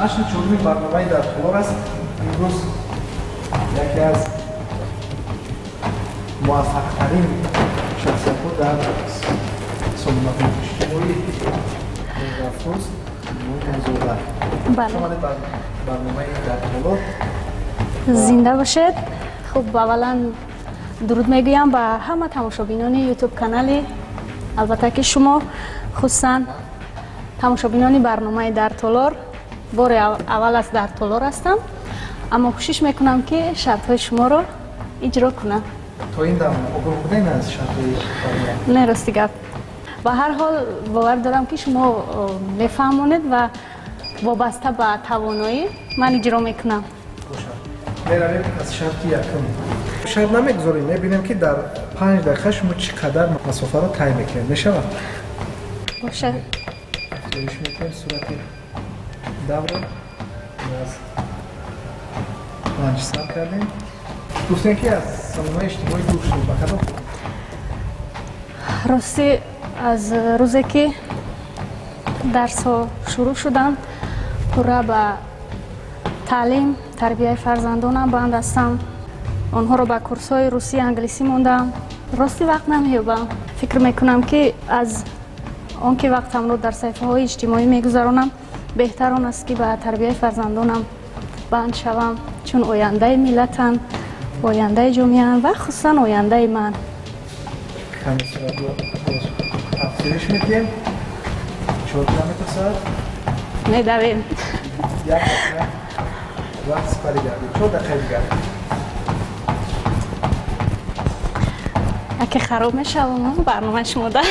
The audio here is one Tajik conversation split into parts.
Нашри чоруми барномаи «Дар толор» аст. Имрӯз яке аз муваффақтарин шахсиятҳо дар сомонаҳои иҷтимоӣ, Меҳрафрӯз Муинзода. Шумо барномаи «Дар толор». Зинда бошед. Хуб, аввалан дуруд мегӯям ба ҳама тамошобинони ютуб канали, албатта ки шумо, хусусан тамошобинони барномаи «Дар толор». Бори аввал аст дар толор ҳастам, аммо кӯшиш мекунам, ки шартҳои шуморо иҷро кунам. То ин дам огоҳ будем аз шартҳои барнома? Не, рости гап. Ба ҳар ҳол, бовар дорам, ки шумо мефаҳмонед ва вобаста ба тавоноӣ ман иҷро мекунам. Бошад, меравем аз шарти якум. Шарт намегузорем, мебинем, ки дар 5 дақиқа шумо чӣ қадар масофаро тай мекунед. Мешавад? Бошад. Афзоиш мекунем суръати давро. Аз 5 сар кардем. Гуфтем, ки аз сомонаҳои иҷтимоӣ дур шудем. Ба кадом? Ростӣ, аз рӯзе ки дарсҳо шурӯъ шуданд, пурра ба таълим, тарбияи фарзандонам банд ҳастам. Онҳоро ба курсҳои русӣ, англисӣ мондаам. Ростӣ, вақт намеёбам. Фикр мекунам, ки аз он ки вақтамро дар саҳифаҳои иҷтимоӣ мегузаронам, беҳтар он аст, ки ба тарбияи фарзандонам банд шавам, чун ояндаи миллатанд, ояндаи ҷомеаанд ва хусусан ояндаи ман. Каме суръатро боз афзоиш медиҳем. 4 километр соат. Медавем. 1 дақиқа вақт сипарӣ гардид, 4 дақиқаи дигар. Яке хароб мешавам барномаи шумода.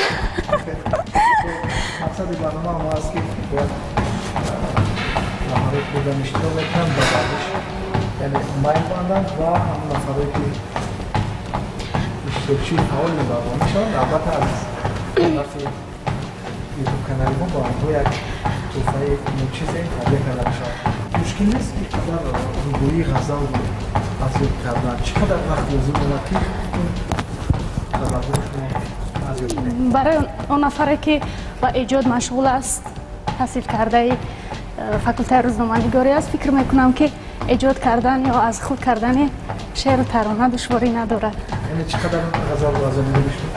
Мақсади барнома ҳам аст, ки бояд нафарое ки будам иштирок мекунанд, ба варзиш, яъне майл банданд ва ҳамон нафарое ки иштирокчии фаъоли барнома мешаванд, албатта, аз тарафи ютуб канали мо ба онҳо як тӯҳфаи ночизе ҳадя карда мешавад. Мушкил нест, ки қадар рубоии ғазалро аз ёд кардан? Чӣ қадар вақт лозим омад, ки ин ғазалҳоро шумо аз ёд кунед? Барои он нафаре ки ба эҷод машғул аст, таҳсилкардаи факултаи рӯзноманигорӣ аст, фикр мекунам, ки эҷод кардан ё аз худ кардани шеъру тарона душворӣ надорад. Яъне чӣ қадар ғазалро аз ёд медонед шумо?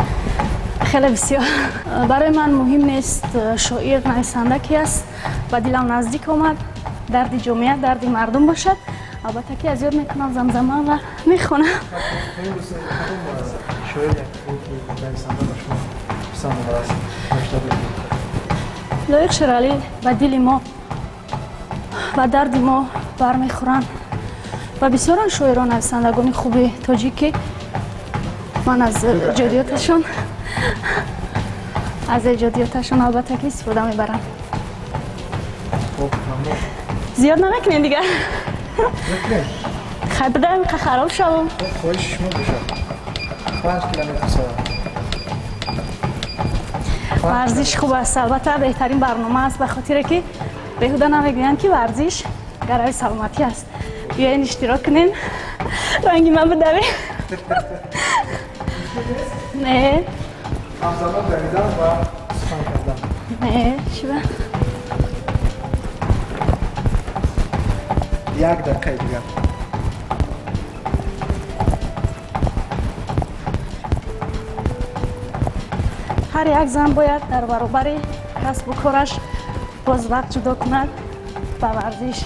Хеле бисёр. Барои ман муҳим нест шоир, нависанда ки аст. Ба дилам наздик омад, дарди ҷомеа, дарди мардум бошад, албатта ки аз ёд мекунам, замзама ва мехонам. То имрӯз кадом шоир, ки нависанда ба шумо писанд омадааст, навишта будед? Лоиқ Шералӣ. Ба дили мо, ба дарди мо бармехӯранд ва бисёран шоирон, нависандагони хуби тоҷик, ки ман аз эҷодиёташон албатта ки истифода мебарам. Хоб, мамнун. Зиёд намекунем дигар? Мекунем. Хай, бидаем, ка хароб шавам. Хоб, хоҳиши шумо бошад. 5 километр соат. Варзиш хуб аст, албатта, беҳтарин барнома аст, ба хотире ки беҳуда намегӯянд, ки варзиш гарави саломатӣ аст. Биёен, иштирок кунем, ранги ман бидавем. Не. Ҳамзамон давидан ва сухан кардан. Не, чиба. 1 дақиқаи дигар. Ҳар як зан бояд дар баробари касбу кораш боз вақт ҷудо кунад, ба варзиш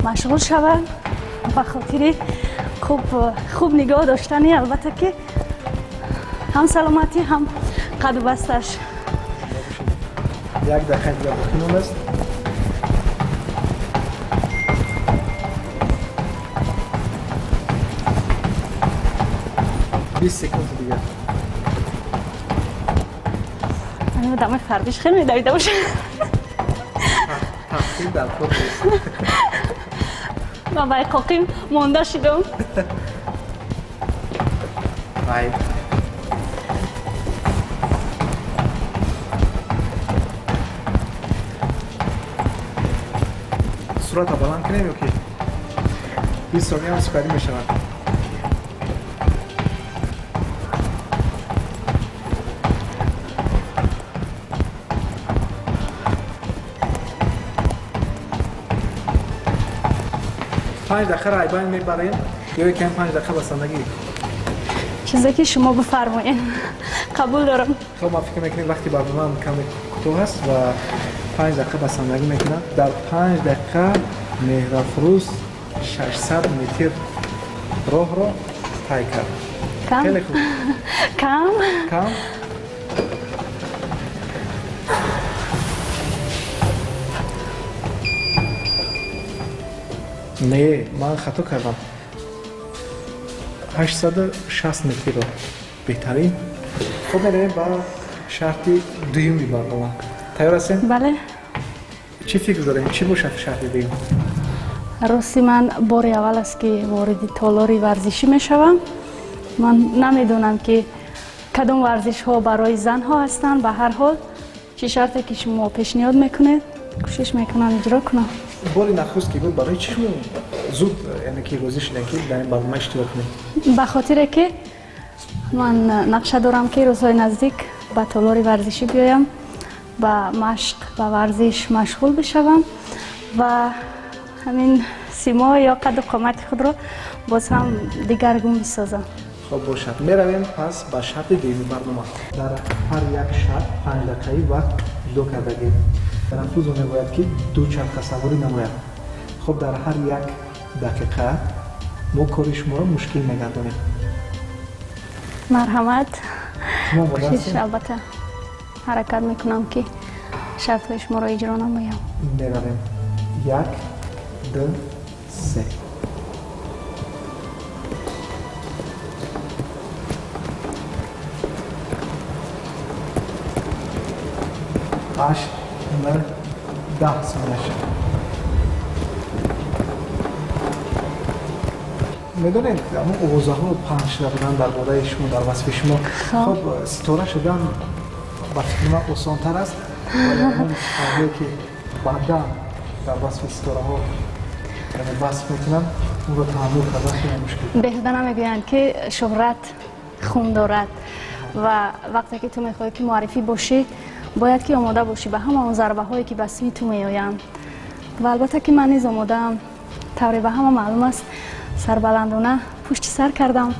машғул шавад, ба хотири хуб нигоҳ доштани, албатта ки, ҳам саломатӣ, ҳам қаду басташ. 1 дақиқаи дигар боқӣ мондааст. 20 секунди дигар. Одамои фарбиш хеле медавида бошад. Таҳсил дар кор нест. Ман ба иқоқим монда шудам. Айб. Суръата баланд кунем ё ки 20 сония ҳам сипарӣ мешавад? 5 дақиқа райбан мебарем ё якам 5 дақиқа басандагӣ? Чизе ки шумо бифармоед, қабул дорам. Хоб, ман фикр мекунем, вақти барномаам каме кӯтоҳ аст ва 5 дақиқа басандагӣ мекунам. Дар 5 дақиқа Меҳрафрӯз 600 метр роҳро тай кард. Кам? Хеле хуб. Кам? Кам? Не, ман хато кардам. 860 метрро. Беҳтарин. Хуб, меравем ба шарти дуюми барнома. Тайёр ҳастем? Бале. Чӣ фикр дорем, чӣ бошад шарти дуюм? Рости, ман бори аввал аст, ки вориди толори варзишӣ мешавам. Ман намедонам, ки кадом варзишҳо барои занҳо ҳастанд. Ба ҳар ҳол, чӣ шарте ки шумо пешниҳод мекунед, кӯшиш мекунам иҷро кунам. Бори нахуст ки буд, барои чӣ шумо зуд, яъне ки розӣ шудем, ки дар ин барнома иштирок кунем? Ба хотире ки ман нақша дорам, ки рӯзҳои наздик ба толори варзишӣ биёям, ба машқ, ба варзиш машғул бишавам ва ҳамин симо ё қаду қомати худро боз ҳам дигаргун бисозам. Хоб, бошад, меравем пас ба шарти дуюми барнома. Дар ҳар як шарт 5 дақиқаи вақт ҷудо кардагем. Меҳрафрӯзо мебояд, ки дучархасаворӣ намояд. Хоб, дар ҳар як дақиқа мо кори шуморо мушкил мегардонем. Марҳамат. Шумо омода кӯшиш ҳастед? Албатта, ҳаракат мекунам, ки шартҳои шуморо иҷро намоям. Меравем. Як, ду, се. Ҳашт, нӯҳ, 10 сония шуд. Медонед, ҳамон овозаҳо паҳн шуда буданд дар бораи шумо, дар васфи шумо. Хоб, ситора шудан ба фикри ман осонтар аст, вале ҳамон суханҳое, ки баъдан дар васфи ситораҳо, яъне васф мекунанд, онро таҳаммул кардан хеле мушкил. Беҳуда намегӯянд, ки шӯҳрат хун дорад, ва вақте ки ту мехоҳӣ, ки муаррифӣ бошӣ, бояд ки омода бошӣ ба ҳама он зарбаҳое, ки ба сӯи ту меоянд. Ва албатта, ки ман низ омодаам. Тавре ба ҳама маълум аст, сарбаландона пушти сар кардам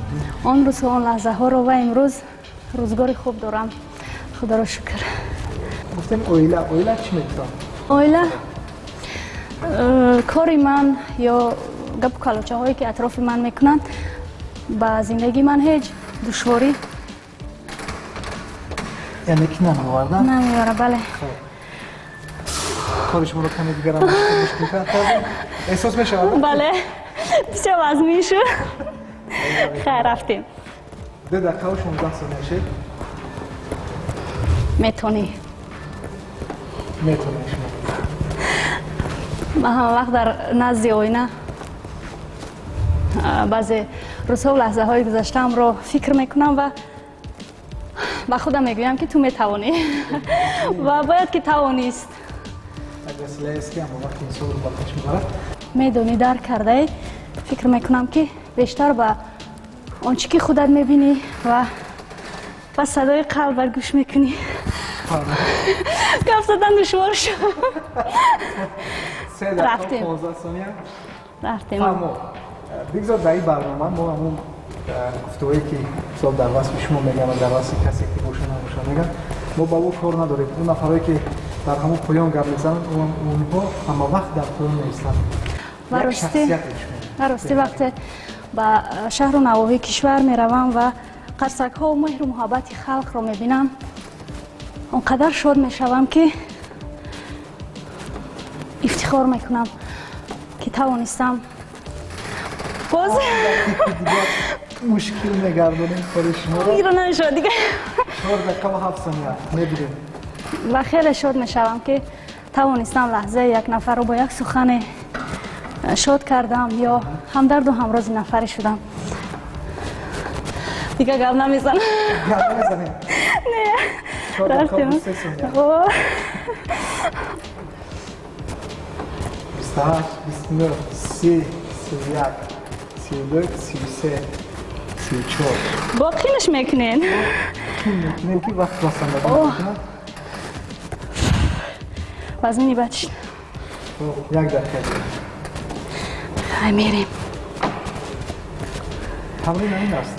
он рӯзҳо, он лаҳзаҳоро ва имрӯз рӯзгори хуб дорам, худоро шукр. Гуфтем оила. Оила чӣ мегуфтам? Оила, кори ман ё гапу калочаҳое, ки атрофи ман мекунанд, ба зиндагии ман ҳеҷ душворӣ Яъне ки намеовардан? Намеовара, бале. Кори шуморо каме дигарам мушкилтар кардем, эҳсос мешавад? Бале, бисёр вазмин шуд. Хайр, рафтем. 2 дақиқаву 16 сония шед. Метонӣ. Метонед шумо. Ман ҳама вақт дар назди оина баъзе рӯзҳову лаҳзаҳои гузаштаамро фикр мекунам ва ба худам мегӯям, ки ту метавонӣ ва бояд ки тавонист. Як василаест, ки ҳама вақт инсонро ба пеш мебарад. Медонӣ, дарк кардаи, фикр мекунам, ки бештар ба он чӣ ки худат мебинӣ ва ба садои қалбат гӯш мекунӣ. Гап задан душвор шуд. 3 дақиқа Рафтем. 15 сония. Рафтем. Фаҳмо, бигзор дар ин барнома мо ҳамун гуфтуҳое, ки мисол дар васфи шумо мегӯям ва дар васфи касе, ки боша набоша мегӯям, мо ба ӯ кор надорем. Он нафарое, ки дар ҳамон поён гап мезананд, онҳо ҳама вақт дар поён меистанд. Ва Як ростӣ шахсияте шумо. Ва ростӣ, вақте ба шаҳру навоҳии кишвар меравам ва қарсакҳо, меҳру муҳаббати халқро мебинам, он қадар шод мешавам, ки ифтихор мекунам, ки тавонистам боз. Мушкил мегардонем кори шуморо. Иро намешавад дига. 4 дақиқа ва 7 сония мебинем. Ва хеле шод мешавам, ки тавонистам лаҳзаи як нафарро бо як сухане шод кардам ё ҳамдарду ҳамрози нафаре шудам. Дига гап намезанам. Гап намезанем. Не. 4 дақиқа Рафтем. 23 сония. О. 28, 29, 30, 31, 32, 33, 34. Бо қинаш мекунен. Мекунем, ки вақт басанда Оҳ. мекунад. Вазмини бад шуд. Як дақиқа. Ай мерем. Тамрин ҳамин аст.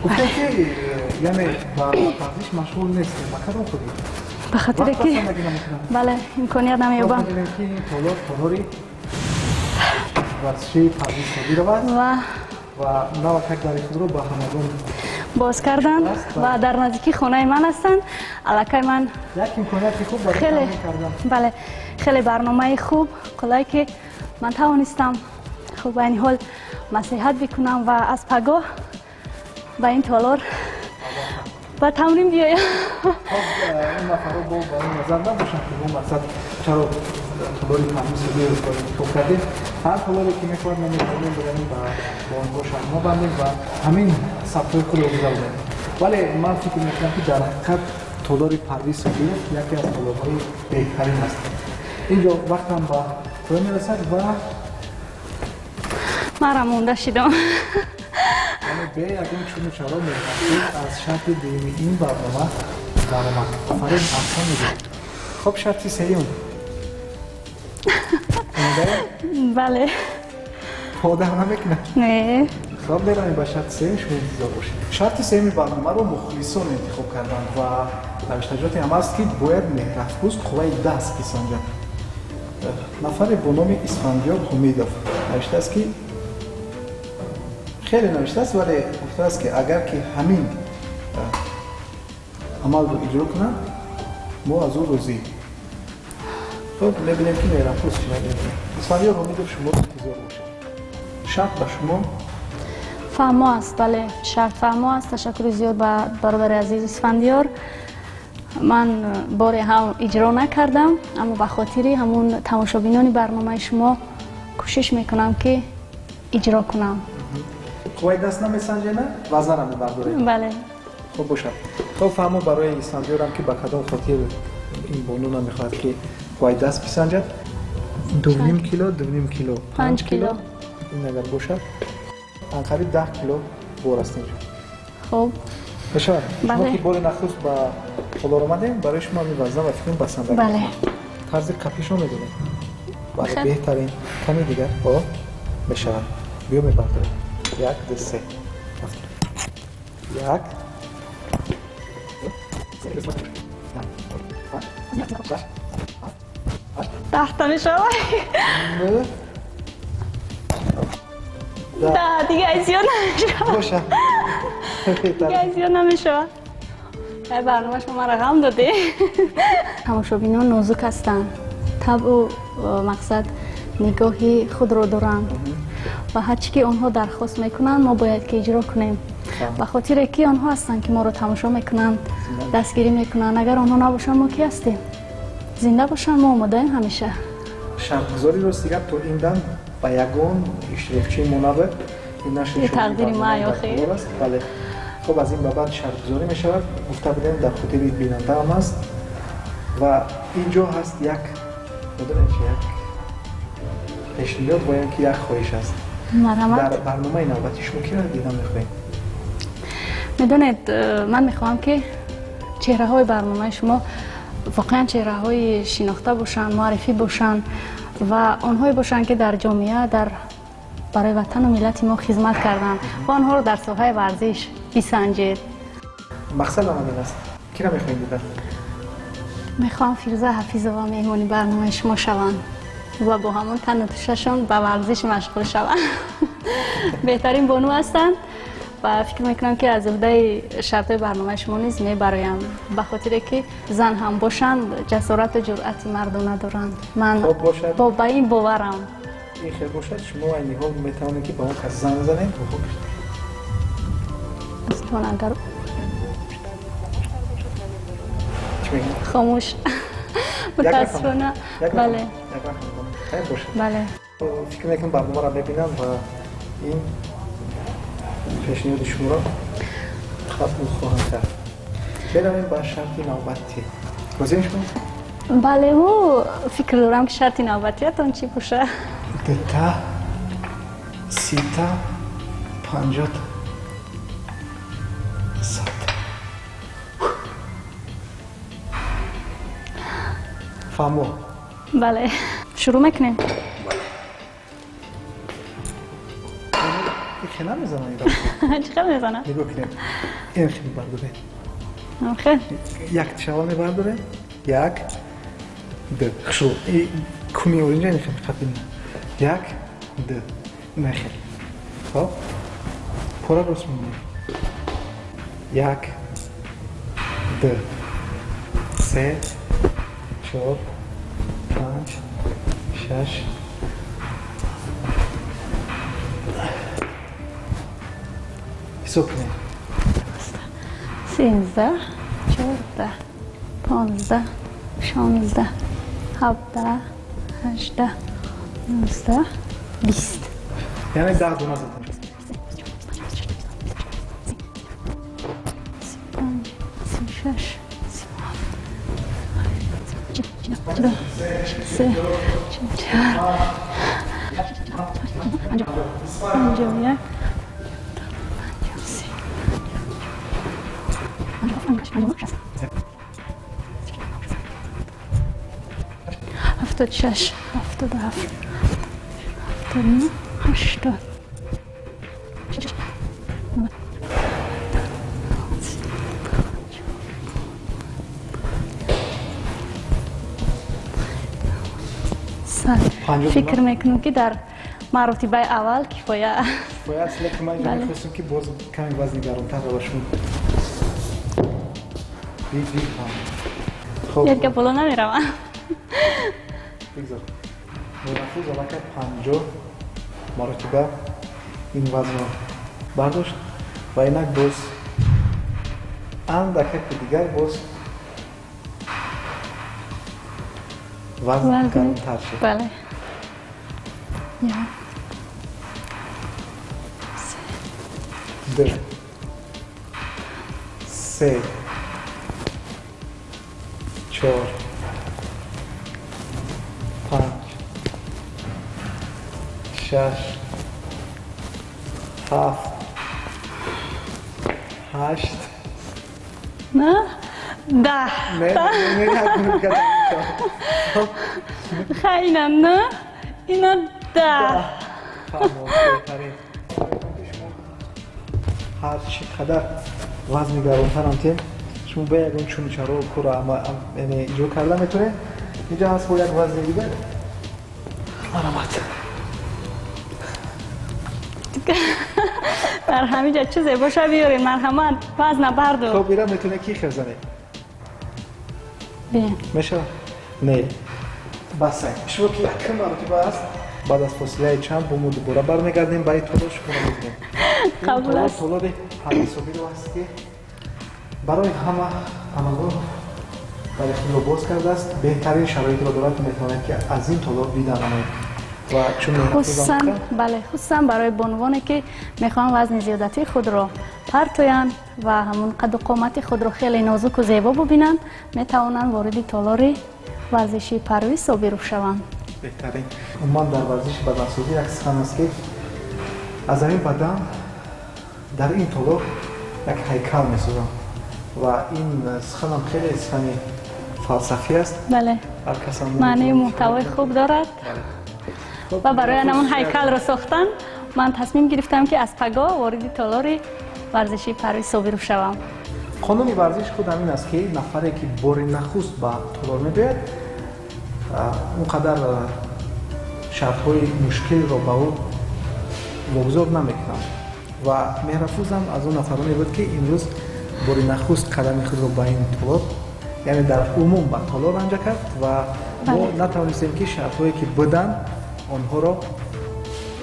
Гуфтем ки яъне ба варзиш машғул нестем. Ба кадом хотир? Ба хотире ки бале, имконият намеёбам. Мебинем ки ин толор толори варзишии Парвиз Собиров аст ва навакак дари худро ба ҳамагон боз карданд ва дар наздикии хонаи ман ҳастанд. Аллакай ман як имконияти хуб барои тамрин кардан. Бале, хеле барномаи хуб, қулай ки ман тавонистам хуб айни ҳол маслиҳат бикунам ва аз пагоҳ ба ин толор ба тамрин биёям. Ин нафарҳо бо ба ин назар набошанд ки мо мақсад чаро толори Парвиз Собировро интихоб кардем. Ҳар толоре ки мехоҳад мо метавонем биравем ба онҳо шарҳнома бандем ва ҳамин сабтҳои худро гузаронем. Вале ман фикр мекунам ки дар ҳақиқат толори Парвиз Собиров яке аз толорҳои беҳтарин аст. Инҷо вақтам ба поён мерасад ва манам монда шидам. Яъне бе ягон чуну чаро меҳрабон аз шарти дуюми ин барнома даромад. Офарин, аҳсан мегӯям. Хоб, шарти сеюм. Бале. Подар намекунад? Не. Хоб, меравем ба шарти сеюм, шумо интизор бошед. Шарти сеюми барномаро мухлисон интихоб карданд ва навиштаҷоте ҳам аст ки бояд Меҳрафрӯз қувваи даст бисанҷад. Нафаре бо номи Исфандиёр Ҳумидов навиштааст ки хеле навиштааст, вале гуфтааст ки агар ки ҳамин амалро иҷро кунад, мо аз ӯ розӣ. Хоб, мебинем ки Меҳрафрӯз чӣ мегӯяд. Исфандиёр Ҳумидов, шумо интизор бошед. Шарт ба шумо фаҳмо аст. Бале, шарт фаҳмо аст. Ташаккури зиёд ба бародари азиз Исфандиёр. Ман боре ҳам иҷро накардам, аммо ба хотири ҳамун тамошобинони барномаи шумо кӯшиш мекунам ки иҷро кунам. Қувваи даст намесанҷена, вазнара мебардоред. Бале. Хуб бошад. Хоб, фаҳмо барои Исфандиёрам ки ба кадом хотир ин бону намехоҳад ки қувваи даст бисанҷад. 2.5 кило, 2.5 кило, 5 кило. Ин агар бошад, анқариб 10 кило бор аст инҷо. Хуб. Мешавад? Шумо ки бори нахуст ба толор омадем, барои шумо ҳамин вазна ва фикрам басанда. Бале. Тарзи қапишро медонед? Бале, беҳтарин. Ками дигар. О, мешавад. Биё мебардорем. 1, 2, 3. 1. 10 мешавад? 9. 10 дига зиёд намешавад. Бошад. Дига зиёд намешавад. Ай барнома шумо маро ғам додӣ. Тамошобинон нозук ҳастанд. Табъу мақсад нигоҳи худро доранд ва ҳар чӣ ки онҳо дархост мекунанд, мо бояд ки иҷро кунем. Ба хотире ки онҳо ҳастанд ки моро тамошо мекунанд, дастгирӣ мекунанд. Агар онҳо набошанд, мо ки ҳастем? Зинда бошанд, мо омодаем ҳамеша. Шартгузори рост дигар то ин дам ба ягон иштирокчии мо набуд. Ин нашри тақдири ма охир. Бале. Хоб, аз ин ба баъд шартгузорӣ мешавад. Гуфта будем, дар хотири бинанда ҳам аст ва ин ҷо ҳаст як, медонед чи, як пешниҳод ва ё ки як хоҳиш аст. Марҳамат. Дар барномаи навбатӣ шумо киро дидан мехоҳед? Медонед, ман мехоҳам ки чеҳраҳои барномаи шумо воқеан чеҳраҳои шинохта бошанд, муаррифӣ бошанд ва онҳое бошанд ки дар ҷомеа, дар барои ватану миллати мо хизмат карданд ва онҳоро дар соҳаи варзиш бисанҷед. Мақсадам ҳамин аст. Киро мехоҳед дидан? Мехоҳам Фирӯза Ҳафизова меҳмони барномаи шумо шаванд ва бо ҳамон тану тушашон ба варзиш машғул шаванд. Беҳтарин бону ҳастанд ва фикр мекунам ки аз уҳдаи шартҳои барномаи шумо низ мебароям, ба хотире ки зан ҳам бошанд, ҷасорату ҷуръати мардона доранд. Ман ба ин боварам. Ин хел бошад, шумо айни ҳол метавонед ки ба он кас занг занед. Агар хомӯш, мутаассифона. Бале, бале. Фикр мекунам барномаро мебинам ва ин пешниҳоди шуморо қабул хоҳам кард. Беравем ба шарти навбатӣ. Розием шумо? Бале, ӯ фикр дорам ки шарти навбатиятон чӣ боша. 2та, 30та, 50та, 100. Фаҳмо? Бале, шурӯъ мекунем. Хел намезанад. Чӣ хел мезанад? Нигоҳ кунед. Ин хел бардоред. Хел. Як тишава мебардорем. Як, ду. Хушу. Куми оринҷа ин хел хат бина. Як, ду. Ин хел. Хоб. Пора рост мемонем. Як, ду, се, чор, панҷ, шаш. Ҳисоб кунед. 13, 14, 15, 16, 17, 18, 19, 20. Яъне 10 дона задем. 35, 36, 37, 38, 44, 51, 53, 76, 77, 79, 80. Фикр мекунам, ки дар маротибаи аввал кифоя. Кифоя аст, лекин ман инҷо мехостам, ки боз каме вазни гаронтарро ба шумо бидиҳам. Ярга боло намеравам. Бигзор. Меҳрафрӯз аллакай 50 маротиба ин вазнро бардошт ва инак боз андакаки дигар боз вазн гаронтар шуд. Бале. Як, ду, се, чор, панҷ, шаш, ҳафт, ҳашт, 9, 10. Не, не, не. Хай, ина 9, ина 10. Фаҳмо, беҳтарин. Ҳар чӣ қадар вазни гаронтарам тем, шумо ба ягон чуну чаро кора яъне иҷро карда метавонед. Инҷа ҳаст бо як вазни дигар. Марҳамат. Дар ҳамин ҷо чизе боша биёред, марҳамат, вазна бардор. Хоб, ира метавонед ки хел занед? Бин. Мешавад? Не. Басай. Шумо ки якум маротиба аст, баъд аз фосилаи чанд бо мо дубора бармегардем ба ин толор, шуморо мебинем. Қабул аст. Толори ҳарисобиро аст, ки барои ҳама ҳамагон барои худро боз кардааст, беҳтарин шароитро дорад, метавонед, ки аз ин толор дида намоед. Ва чун хусусан, бале, хусусан барои бонувоне, ки мехоҳанд вазни зиёдатии худро партоянд ва ҳамун қаду қомати худро хеле нозуку зебо бубинанд, метавонанд вориди толори варзишии Парвиз Собиров шаванд. Беҳтарин. Умуман дар варзиши бадансозӣ як сухан аст, ки аз ҳамин бадан дар ин толор як ҳайкал месозам ва ин суханам хеле сухани фалсафӣ аст. Бале. Ҳар касам маънии муҳтавои хуб дорад. Ва барои ҳамон ҳайкалро сохтан ман тасмим гирифтам, ки аз пагоҳ вориди толори варзишии Парвиз Собиров шавам. Қонуни варзиш худ ҳамин аст, ки нафаре, ки бори нахуст ба толор мебиёяд, он қадар шартҳои мушкилро ба ӯ вогузор намекунанд. Ва Меҳрафрӯзам аз он нафароне буд, ки имрӯз бори нахуст қадами худро ба ин толор, яъне дар умум ба толор ранҷа кард ва мо натавонистем, ки шартҳое, ки буданд, онҳоро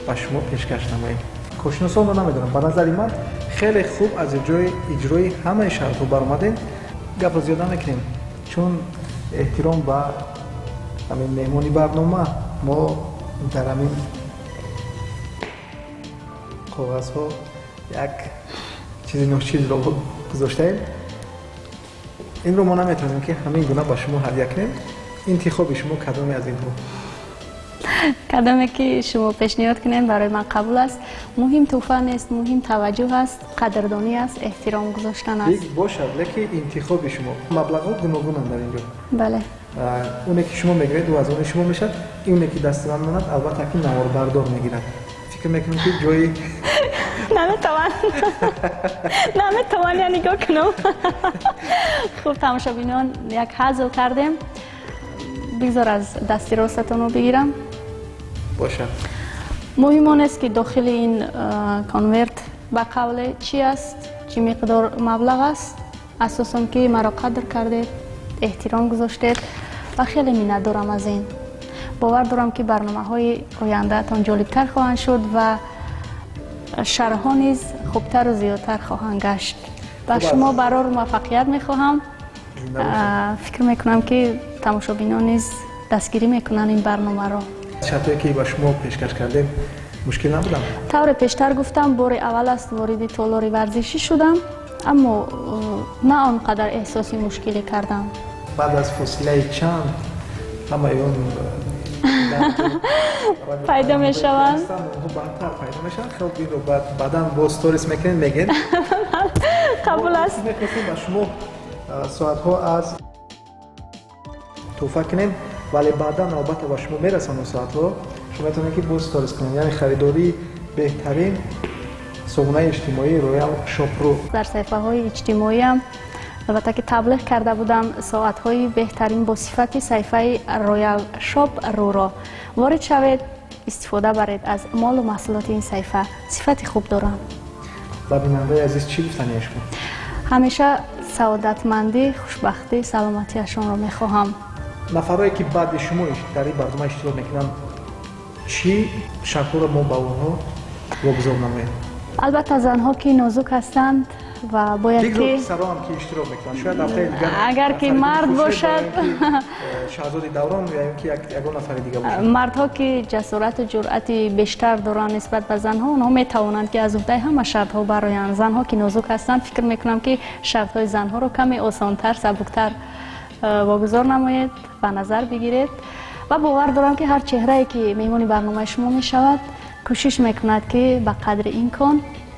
ба шумо пешкаш намоем. Коршиносонро намедонам, ба назари ман хеле хуб аз иҷрои ҳамаи шартҳо баромадем. Гапро зиёд намекунем, чун эҳтиром ба ҳамин меҳмони барнома мо дар ҳамин коғазҳо як чизи ночизро гузоштаем. Инро мо наметавонем, ки ҳамин гуна ба шумо ҳадя кунем. Интихоби шумо, кадоме аз инҳо? Кадоме ки шумо пешниҳод кунед, барои ман қабул аст. Муҳим тӯҳфа нест, муҳим таваҷҷӯҳ аст, қадрдонӣ аст, эҳтиром гузоштан аст. Бошад, лекин интихоби шумо. Маблағҳо гуногунанд дар ин ҷо. Бале. Оне, ки шумо мегиред, ӯ аз они шумо мешавад. Ине, ки дасти ман монад, албатта, ки наворбардор мегирад. Фикр мекунем, ки ҷои Наметавон, наметавон, я нигоҳ кунам. Хуб, тамошобинон, як ҳазл кардем. Бигзор аз дасти ростатонро бигирам. Бошад. Муҳим он аст, ки дохили ин конверт ба қавле чӣ аст, чӣ миқдор маблағ аст. Асосан ки маро қадр кардед, эҳтиром гузоштед ва хеле миннатдорам аз ин. Бовар дорам, ки барномаҳои ояндаатон ҷолибтар хоҳанд шуд ва шарҳҳо низ хубтару зиёдтар хоҳанд гашт. Ба шумо барор муваффақият мехоҳам. Фикр мекунам, ки тамошобинон низ дастгирӣ мекунанд ин барномаро. Шартое, ки ба шумо пешкаш кардем, мушкил набуданд? Тавре пештар гуфтам, бори аввал аст вориди толори варзишӣ шудам, аммо на он қадар эҳсоси мушкилӣ кардам. Баъд аз фосилаи чанд ҳамаи он пайдо мешаванд. Онҳо баъдтар пайдо мешаванд. Хеле инро баъдан боз сторис мекунед, мегӯед. Қабул аст. Мехостем ба шумо соатҳо аз тӯҳфа кунем, вале баъдан албатта ба шумо мерасанд соатҳо. Шумо метавонед, ки боз сторис кунед, яъне харидории беҳтарин сомонаи иҷтимоии Роял Шопру. Дар саҳифаҳои иҷтимоиам албатта ки таблиғ карда будам соатҳои беҳтарин бо сифати саҳифаи Роял Шоп Руро. Ворид шавед, истифода баред аз молу маҳсулоти ин саҳифа, сифати хуб доранд. Ба бинандаи азиз чӣ гуфтание шумо? Ҳамеша саодатмандӣ, хушбахтӣ, саломатиашонро мехоҳам. Нафарое, ки баъди шумо дар ин барнома иштирок мекунанд, чӣ шартҳоро мо ба онҳо вогузор намоем? Албатта, занҳо ки нозук ҳастанд ва бояд ки писароам ки иштирок мекунанд, шояд ҳафтаи дигар агар ки мард бошад. Шаҳзоди Даврон ё ин ки ягон нафари дига бошад. Мардҳо ки ҷасорату ҷуръати бештар доранд нисбат ба занҳо, онҳо метавонанд, ки аз уҳдаи ҳама шартҳо бароянд. Занҳо ки нозук ҳастанд, фикр мекунам, ки шартҳои занҳоро каме осонтар, сабуктар вогузор намоед, ба назар бигиред. Ва бовар дорам, ки ҳар чеҳрае, ки меҳмони барномаи шумо мешавад, кӯшиш мекунад, ки ба қадри имкон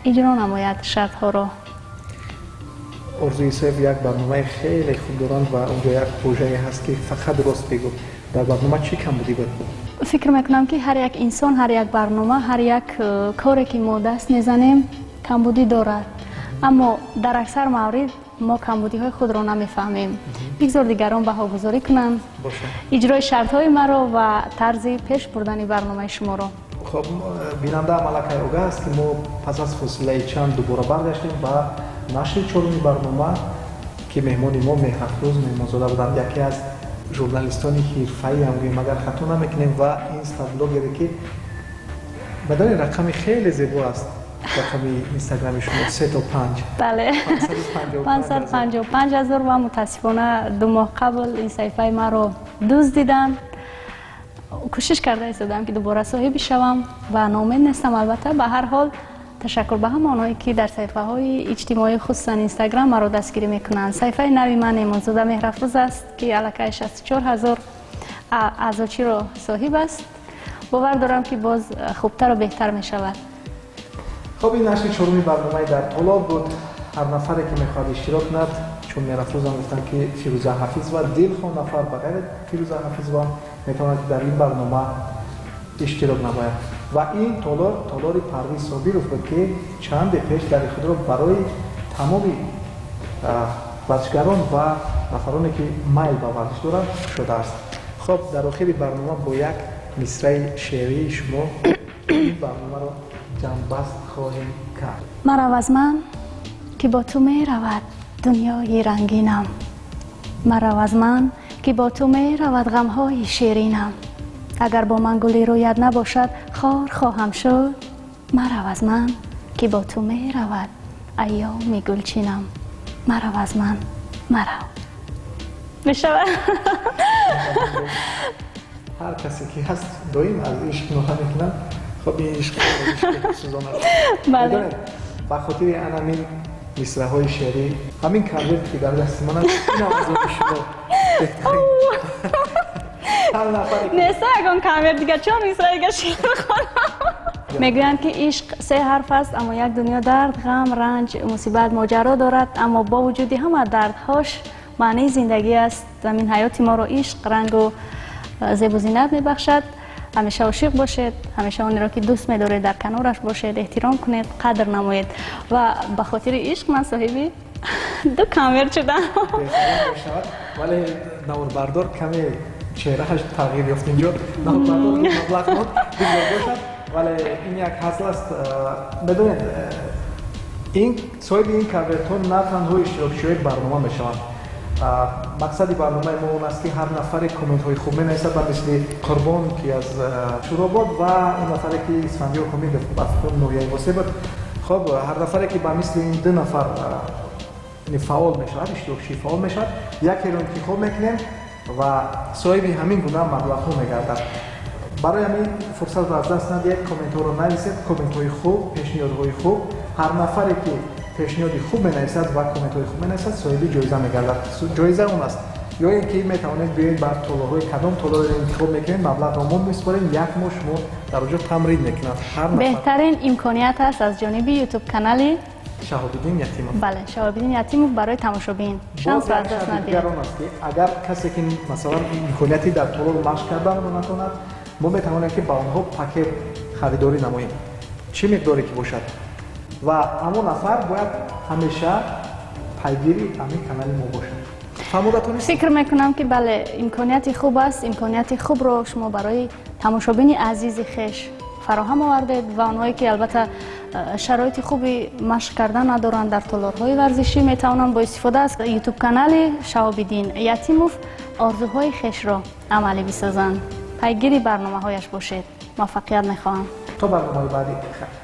иҷро намояд шартҳоро. Орзу Исоев як барномаи хеле хуб доранд ва онҷо як вожае ҳаст, ки «фақат рост бигӯ». Дар барнома чӣ камбудӣ буд? Фикр мекунам, ки ҳар як инсон, ҳар як барнома, ҳар як коре, ки мо даст мезанем, камбудӣ дорад, аммо дар аксар маврид мо камбудиҳои худро намефаҳмем. Бигзор дигарон баҳогузорӣ кунанд иҷрои шартҳои маро ва тарзи пеш бурдани барномаи шуморо. Хоб, бинанда аллакай огаҳ аст, ки мо пас аз фосилаи чанд дубора баргаштем ба нашри чоруми барнома, ки меҳмони мо Меҳрафрӯз Меҳмонзода буданд, яке аз журналистони ҳирфаӣ ҳам гӯем, агар хато намекунем, ва инстаблогере, ки медонед, рақами хеле зебо аст рақами инстаграми шумо, се то панҷ. Бале, 555 000. Ва мутаассифона 2 моҳ қабл ин саҳифаи маро дуздиданд. Кӯшиш карда истодам, ки дубора соҳиб шавам ва ноумед нестам. Албатта, ба ҳар ҳол, ташаккур ба ҳама онҳое, ки дар саҳифаҳои иҷтимоӣ, хусусан Инстаграм, маро дастгирӣ мекунанд. Саҳифаи нави ман Эмонзода Меҳрафрӯз аст, ки аллакай 64 000 аъзочиро соҳиб аст. Бовар дорам, ки боз хубтару беҳтар мешавад. Хоб, ин нашри чоруми барномаи «Дар толор» буд. Ҳар нафаре, ки мехоҳад иштирок кунад, чун Меҳрафрӯзам гуфтанд, ки Фирӯза Ҳафизова, дилхоҳ нафар ба ғайри Фирӯза Ҳафизова метавонад, ки дар ин барнома иштирок намояд. Ва ин толор толори Парвиз Собиров буд, ки чанде пеш дари худро барои тамоми варзишгарон ва нафароне, ки майл ба варзиш доранд, кушодааст. Хоб, дар охири барнома бо як мисраи шеърии шумо ин барномаро ҷамъбаст хоҳем кард. Марав аз ман, ки бо ту меравад дунёи рангинам, марав аз ман, ки бо ту меравад ғамҳои ширинам. Агар бо ман гули рӯят набошад, хор хоҳам шуд. Марав аз ман, ки бо ту меравад айёми гулчинам, марав аз ман, марав. Мешавад. Ҳар касе ки ҳаст, доим аз ишқ ноҳа мекунад. Хоб, ин ишқ сӯзон аст. Ба хотири анамин мисраҳои шеърӣ, ҳамин конверт, ки дар дасти ман аст, инам аз ои шумо. Неста ягон конверт дига, чор мисра дига шеър хонам. Мегӯянд, ки ишқ се ҳарф аст, аммо як дунё дард, ғам, ранҷ, мусибат, моҷаро дорад. Аммо бо вуҷуди ҳама дардҳош маънии зиндагӣ аст. Замин ҳаёти моро ишқ рангу зебу зинат мебахшад. Ҳамеша ошиқ бошед, ҳамеша онеро, ки дӯст медоред, дар канораш бошед, эҳтиром кунед, қадр намоед. Ва ба хотири ишқ ман соҳиби ду конверт шудам. Мешавад, вале наворбардор каме чеҳрааш тағйир ёфт. Инҷо наворбардор маблағ дод, бигзор бошад, вале ин як ҳазл аст. Медонед, ин соҳиби ин конвертҳо на танҳо иштирокчиҳои барнома мешаванд. Мақсади барномаи мо он аст, ки ҳар нафаре комментҳои хуб менависад, ба мисли Қурбон, ки аз Шуробод, ва он нафаре, ки Исфандиёр Ҳомидов, аз ноҳияи Восеъ буд. Хоб, ҳар нафаре, ки ба мисли ин ду нафар фаъол мешавад, иштирокчии фаъол мешавад, якеро интихоб мекунем ва соҳиби ҳамин гуна маблағҳо мегардад. Барои ҳамин фурсатро аз даст надиҳед, комментҳоро нависед, комментҳои хуб, пешниҳодҳои хуб. Ҳар нафаре, ки пешниҳоди хуб менависад ва комментҳои хуб менависад, соҳиби ҷоиза мегардад. Ҷоиза он аст, ё ин ки метавонед биёед ба толорҳои, кадом толорро интихоб мекунед, маблағро мо месупорем, як моҳ шумо дар оҷо тамрин мекунад ҳар нафар. Беҳтарин имконият аст аз ҷониби Ютуб канали Шаҳобиддин Ятимов. Бале, Шаҳобиддин Ятимов барои тамошобин. Шансро аз даст надиҳед. Дигар он аст, ки агар касе, ки масалан имконияти дар толор машқ карданро натонад, мо метавонем, ки ба онҳо пакет харидорӣ намоем, чӣ миқдоре ки бошад, ва ҳамон нафар бояд ҳамеша пайгири ҳамин канали мо бошад. Фаҳмодатон? Фикр мекунам, ки бале, имконияти хуб аст. Имконияти хубро шумо барои тамошобини азизи хеш фароҳам овардед ва онҳое, ки албатта шароити хуби машқ кардан надоранд дар толорҳои варзишӣ, метавонанд бо истифода аз Ютуб канали Шаҳобиддин Ятимов орзуҳои хешро амалӣ бисозанд. Пайгири барномаҳояш бошед. Муваффақият мехоҳам. То барномаи баъдӣ, хайр.